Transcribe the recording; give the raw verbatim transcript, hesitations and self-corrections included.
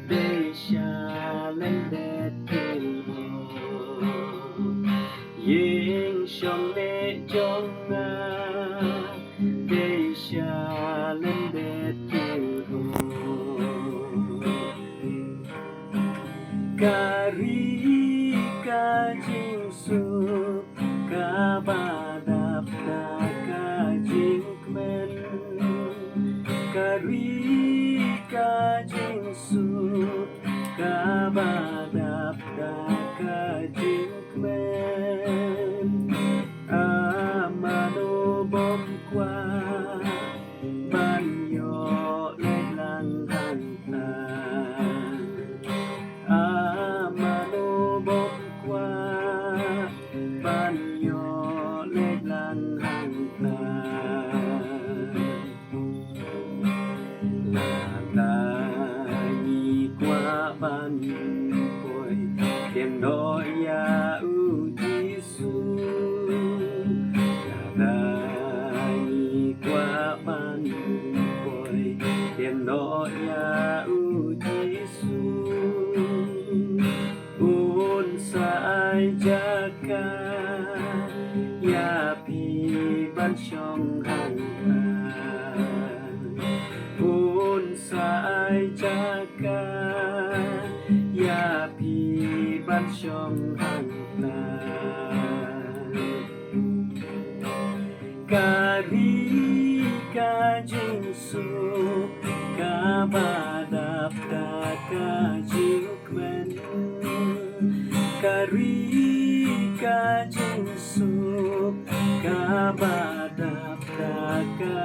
Dei sha lyndet Ïing shong leh jong nga dei sha lyndet Ïing. Ka ri ka jingsuk kaba dap da ka jingkmen. Ka ri ka jingsuk kaba dap da ka jingkmen. A mano bym kwah ban ïoh leit lang hangta? A mano bym kwah ban ïoh leit lang hangta? Lada ngi kwah ban poi tieng noh ïa u Jisu, lada ngi kwah ban poi tieng noh ïa u Jisu, un sa ai jaka ïa phi ban shong hangta. Un sa ai jaka ïa phi ban shong hangta. Ka ri ka jingsuk kaba dap da ka jingkmen. Ka ri ka jingsuk kaba dap da ka